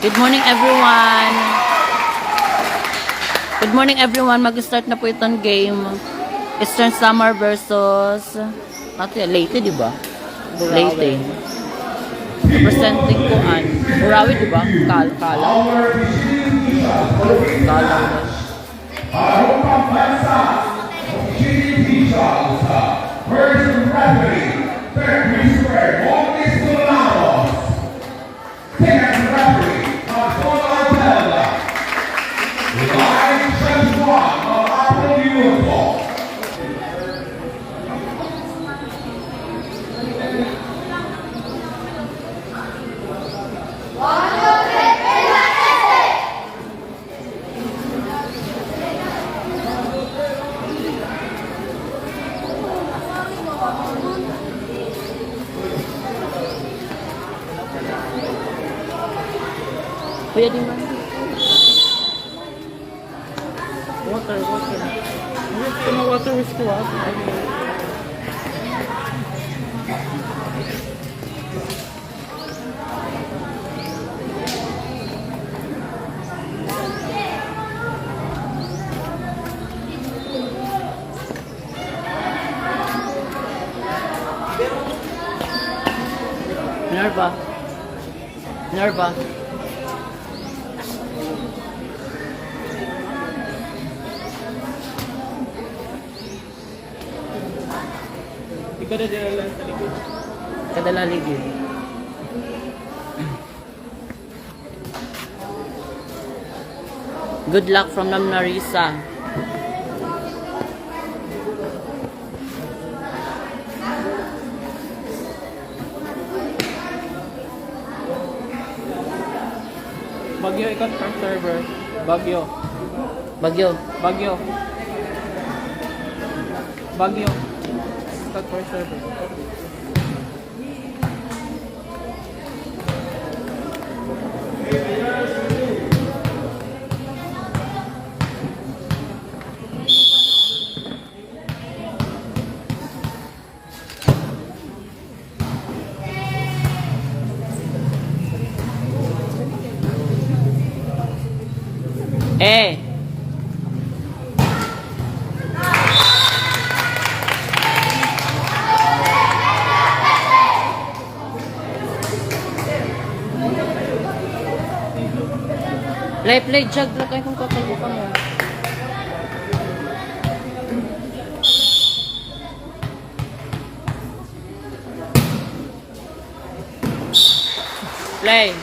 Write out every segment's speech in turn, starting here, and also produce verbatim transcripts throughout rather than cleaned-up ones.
Good morning, everyone. Good morning, everyone. Mag-start na po iton game. Eastern Samar versus, ate, Leyte, di ba? Leyte. Representing kuan. Burawi, di ba? Kal-, Kala. Kala. Arupa Bansa, Chini Teachers, First Referee, Third Christopher Montes Colados. Second Referee, Antonio Alpelda. Line Judge one, Apple Beautiful. Kuya, di man. Water, water. Ano yung water, waste ko, ah? Nerva. Nerva. Ikadadala lang sa likod. Kadala ligid. Good luck from Nam Narisa. Bagyo, ikat first server. Bagyo. Bagyo. Bagyo. Bagyo. Ikat first server. Eh. Play, play, jog la kay kon kakalbo kamo. Play.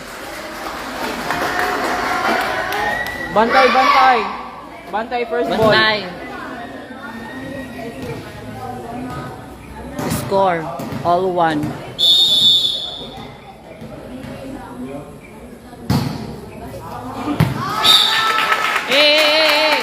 Bantay, bantay. Bantay, first ball. Bantay. Score, all one. Eh, eh, eh, eh.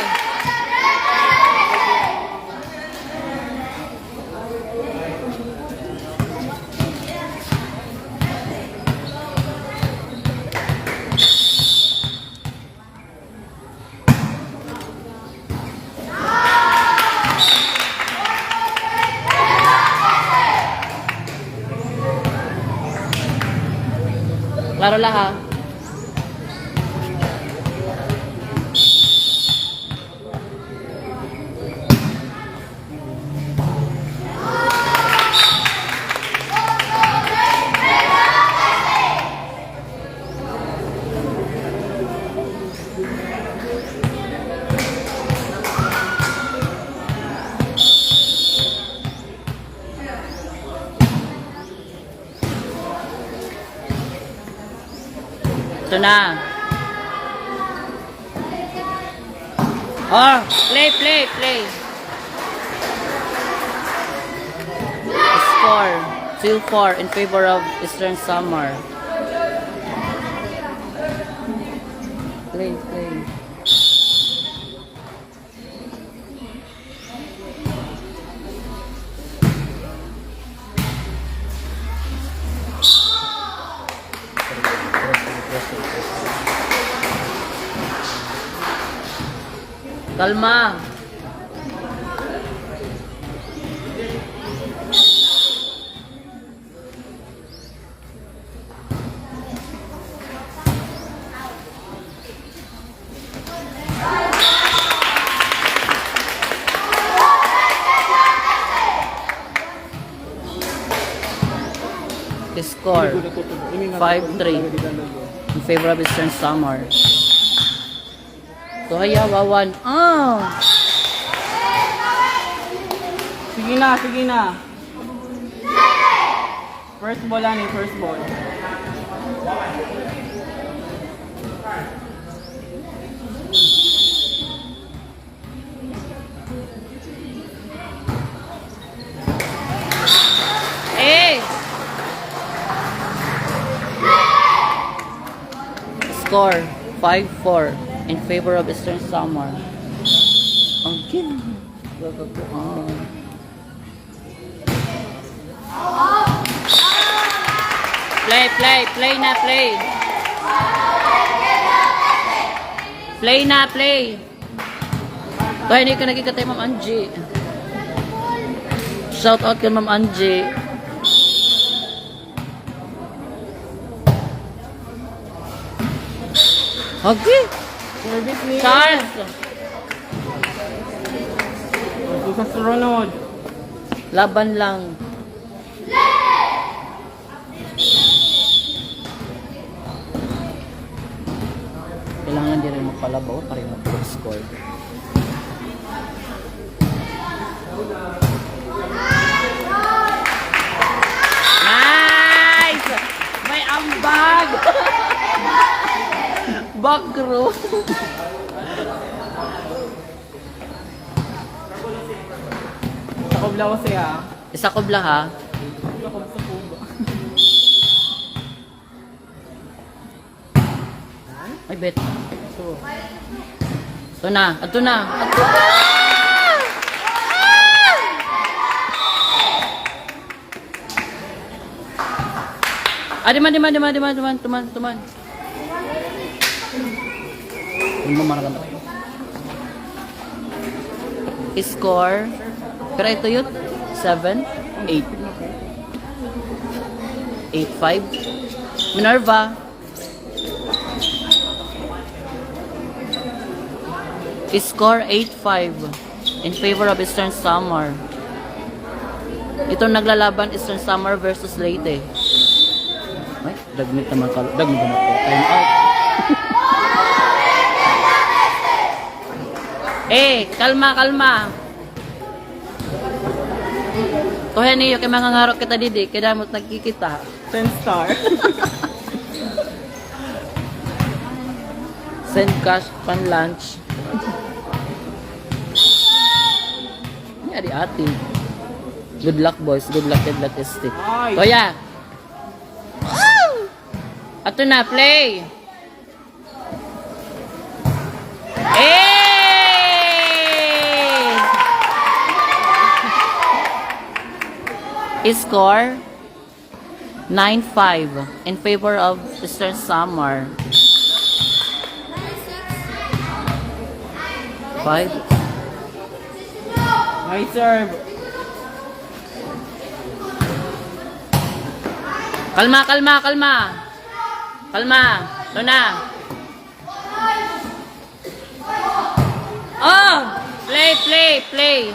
Klaro la, ha? Ito na. Oh, play, play, play. Score, two four in favor of Eastern Samar. Play, play. Kalma. Score, five three in favor of Eastern Samar. So, hayaw, wawan. Ah! Sige na, sige na. First ball, ani, first ball. Eh! Score, five four in favor of Eastern Samar. Ang kin-, gagabuan. Play, play, play na, play. Play na, play. Kaya ini ka nagkikatay, Ma'am Angie. Shout out kay Ma'am Angie. Hagi. Service niya. Charles. Ito sa sunod. Laban lang. Kailangan diri magpalabaw para mag-score. Nice! May ambag! Back row. Isa ko bla ko siya. Isa ko bla, ha? Isa ko sa kuba. Ay, bet. Ito na. Ito na. Ito na. Ah, demand, demand, demand, demand, demand, demand, demand. Score. Pero ito yun. Seven? Eight. Eight five. Minerva. Score eight five in favor of Eastern Samar. Ito naglalaban, Eastern Samar versus Leyte. Ay, dagmit naman kal-, dagmit naman po. Time out. Eh, kalma, kalma. Kuha niyo, kay mangangaro kita didi, kay damo it nagkikita. Ten star. Send cash, pan lunch. Yari ate. Good luck, boys. Good luck, good luck, Esti. Ay. Kuya. Ato na, play. Eh! Score? Nine five in favor of Eastern Samar. Five. Nice serve. Kalma, kalma, kalma. Kalma. Ito na. Oh! Play, play, play.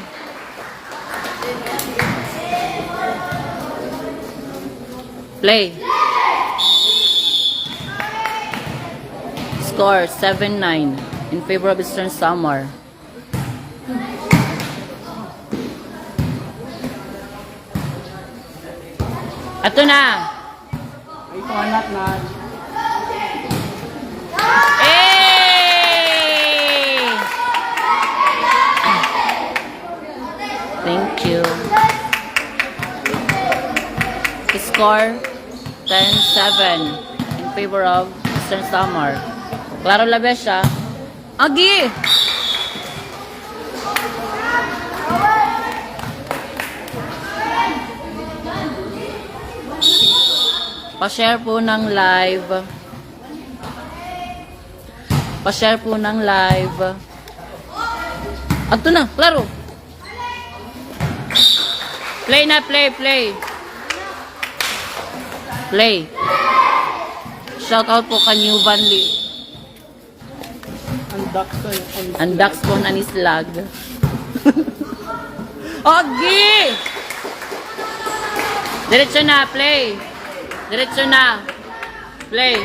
Play. Score, seven nine in favor of Eastern Samar. Ato na. Ay, ito, anak na. Eh! Thank you. Score, ten seven in favor of Eastern Samar. Klaro la, besh, ha? Agi! Pa-share po ng live. Pa-share po ng live. Ato na, klaro. Play na, play, play. Play. Shout out po kay New Vanley. Ang Daxon, ang Ang Daxon, ang slag. Ogi! Diretso na, play. Diretso na. Play.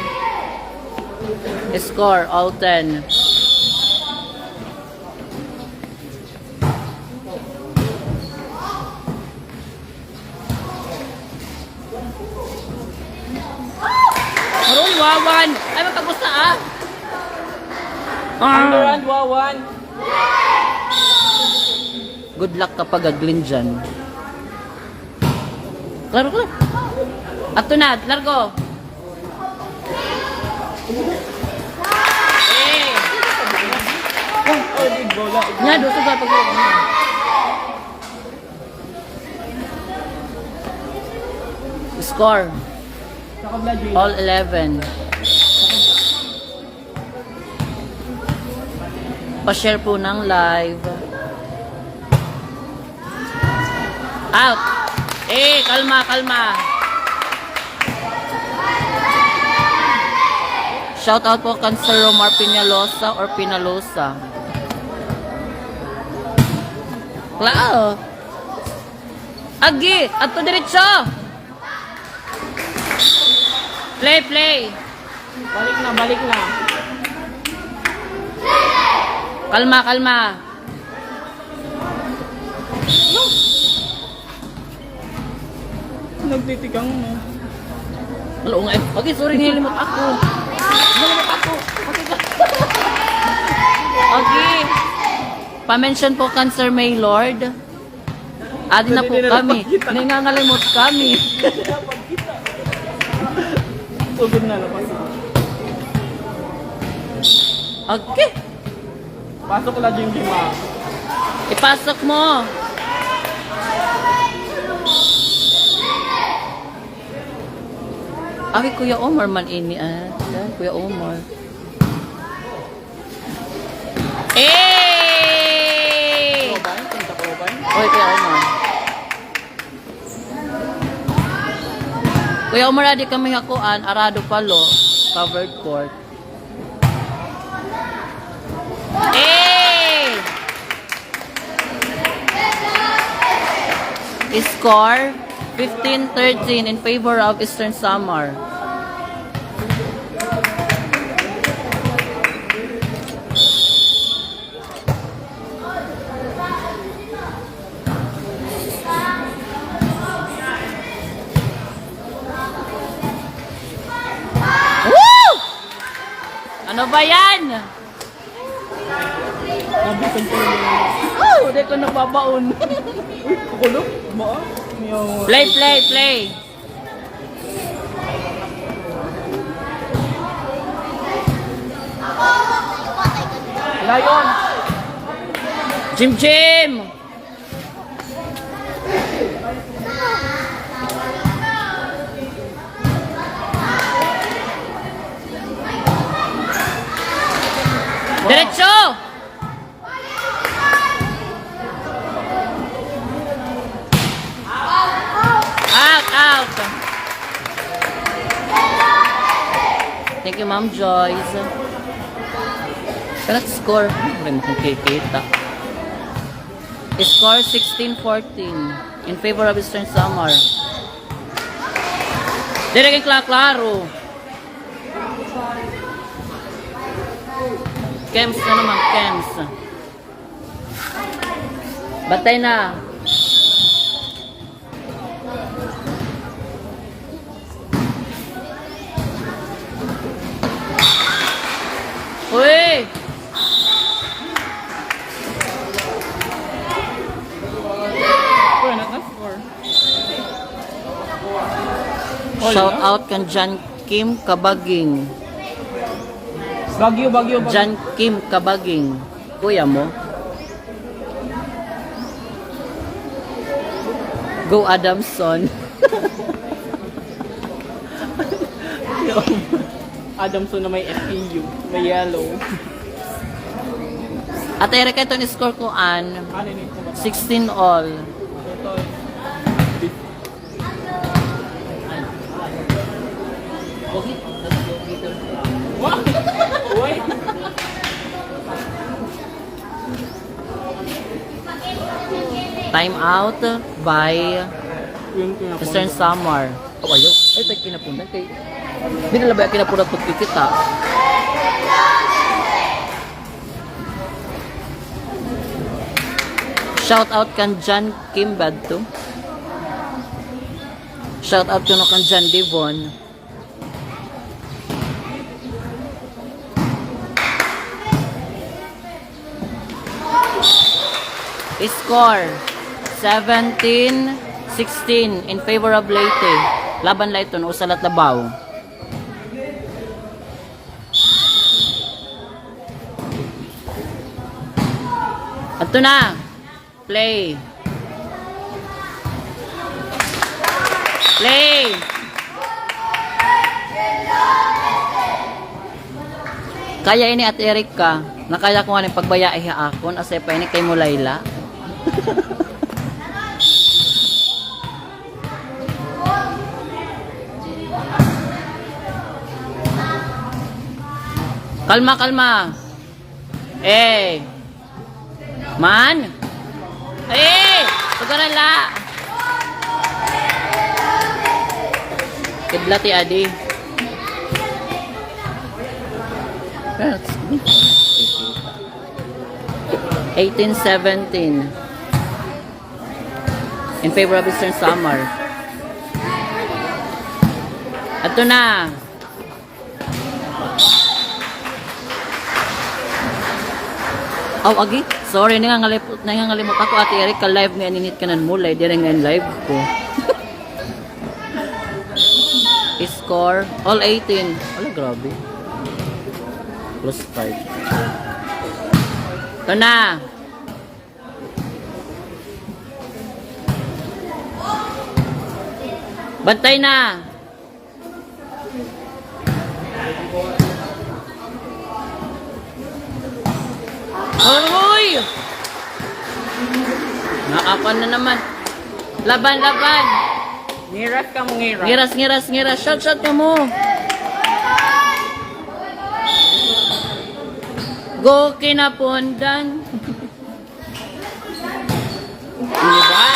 Score, all ten. Aron, wawan. Ay, magkagusta, ah. Underhand, wawan. Good luck ka pa, Gaglin, dyan. Klaro, klaro. Ato na, largo. Eh. Nya, doso ba pag- Score. All eleven. Pa-share po ng live. Out. Eh, kalma, kalma. Shout out po kan Sir Romar Peñalosa or Pinalosa. Klaro. Agi, ato diretso. Play, play. Balik na, balik na. Kalma, kalma. Nagtitikang na. Wala nga eh. Okay, sorry, nilimot ako. Nilimot ako. Okay. Pa-mention po kan Sir Maylord. Adi na po kami. Nangangalimot kami. Sugod na, lapas na. Okay. Pasok la, Jim Jim, ah. Ipasok mo. Ay, Kuya Omar man ini, ah. Yan, Kuya Omar. Eh! Oy, Kuya Omar. Kuya Omar, adi kami ha kuan, Arado Palo, covered court. Eh! Score, fifteen thirteen in favor of Eastern Samar. Woo! Ano ba yan? Oh, di ko nababaon. Uy, kukulog. Maa. Play, play, play. Lion. Jim Jim. Diretso! Out, out. Thank you, Ma'am Joyce. Kalat score. Ano rin kung kikita? Score sixteen fourteen in favor of Eastern Samar. Diri kay kla-, klaro. Kems na naman, Kems. Batay na. Uy! Uy, na-score. Shout out kan John Kim Kabaging. Bagyo, bagyo, bagyo. John Kim Kabaging. Kuya mo? Go Adamson. Adamson na may F E U, may yellow. Ate Erica, ito ni score ko an sixteen all. Time out by Eastern Samar. Oh, ayaw. Ay, tay kinapundan kay. Di na labay ang kinapundan pagkikita. Shout out kan John Kim Badto. Shout out kuno kan John Devon. Score, seventeen sixteen in favor of Leyte. Laban la iton, usa la it labaw. Adto na. Play. Play. Kaya ini, Ate Erica. Nakaya ko ngani pagbayai ha akon. Asay pa ini kay Mulayla. Kalma, kalma. Eh. Man? Eh! Sugaran la! Kidlat hi Adi. Eighteen seventeen. In favor of Eastern Samar. Adto na. Aw, agi. Sorry, nangangalip-, nangangalimot ako, Ate Erica, live nga ininit ka nan mulay, diri nga in live ko. Score, all eighteen. Ala, grabe. Plus five. Ito na. Bantay na. Aroy! Naapan na naman. Laban, laban. Ngiras kamo, ngiras. Ngiras, ngiras, ngiras. Shout, shout kamo. Go, Kinapondan. Di ba?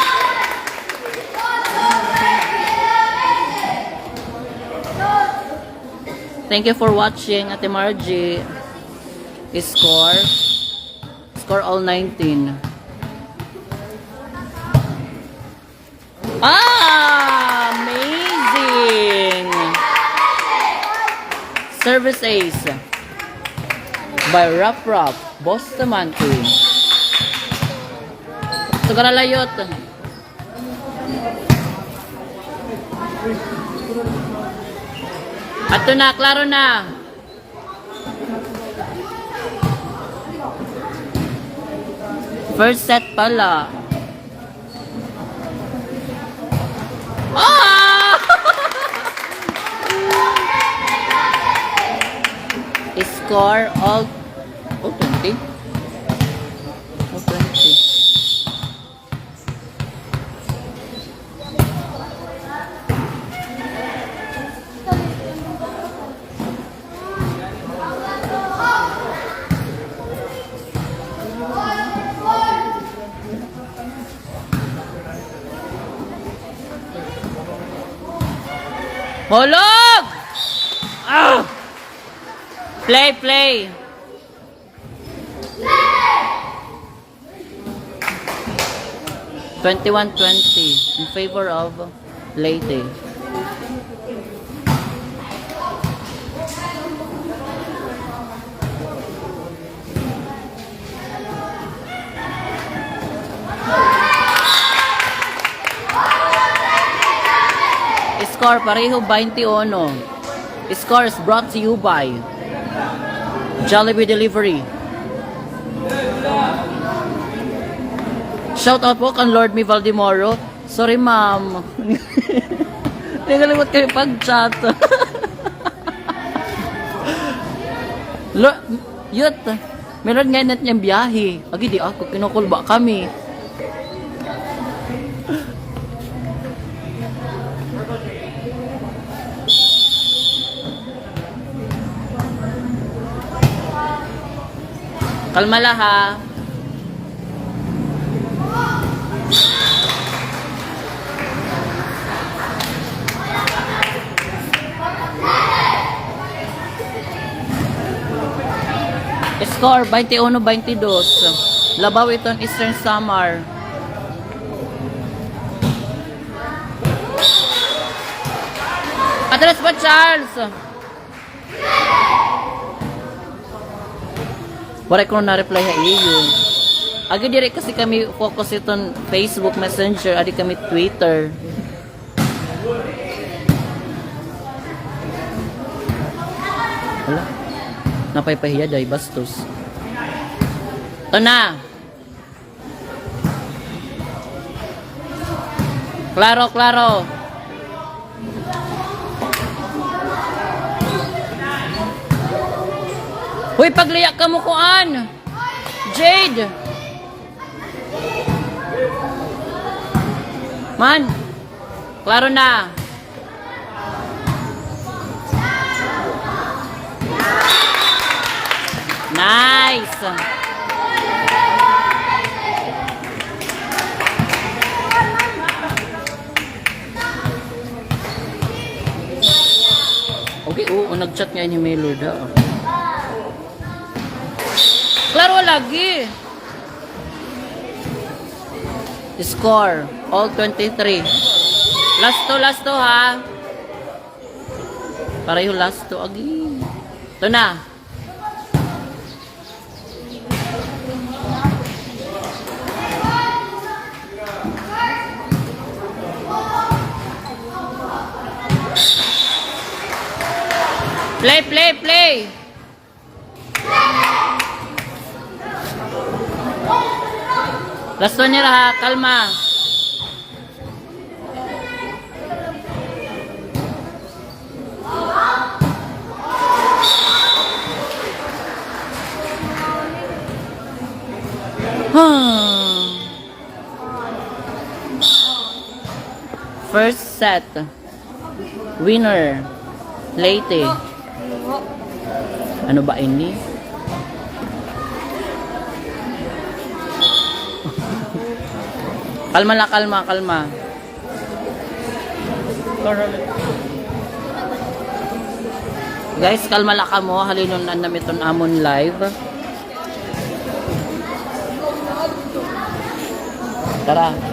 Thank you for watching, Ate Margie. Score? Score all nineteen. Ah! Amazing! Service ace. By Rap Rap, Bustamante. Sugaran la, yut. Adto na, klaro na. First set pa la. Ah! Score all, oh, twenty. Oh, twenty. Hulog! Ah! Play, play. Twenty-one twenty in favor of Leyte. Score, pareho, twenty-one. Score is brought to you by Jollibee Delivery. Shout out po kan Lord Mi Valdemoro. Sorry, ma'am. Nangalimot kami pag-chat. Lo-, yut. Meron nga init niyang biyahe. Agi, di ako, kinukulba kami. Kalma la, ha. Score, twenty-uno twenty-dos. Labaw iton Eastern Samar. Atras pa, Charles! Waray ko na-reply ha iyo. Agi diri kasi kami focus iton Facebook Messenger, adi kami Twitter. Hala. Napaypay hiya, day, bastos. Ito na. Klaro, klaro. Uy, pagliya kamo kuan. Jade. Man. Klaro na. Nice. Okay, oo, nag-chat nga ini hi Maylord, ha. Klaro lagi. Score, all twenty-three. Last two, last two, ha. Pareho last two, agi. Ito na. Play, play, play. Last one nira, ha, kalma. Hmm. First set. Winner, Leyte. Ano ba ini? Kalma la, kalma, kalma. Guys, kalma la kamo. Halinon-an nam iton amon live. Tara.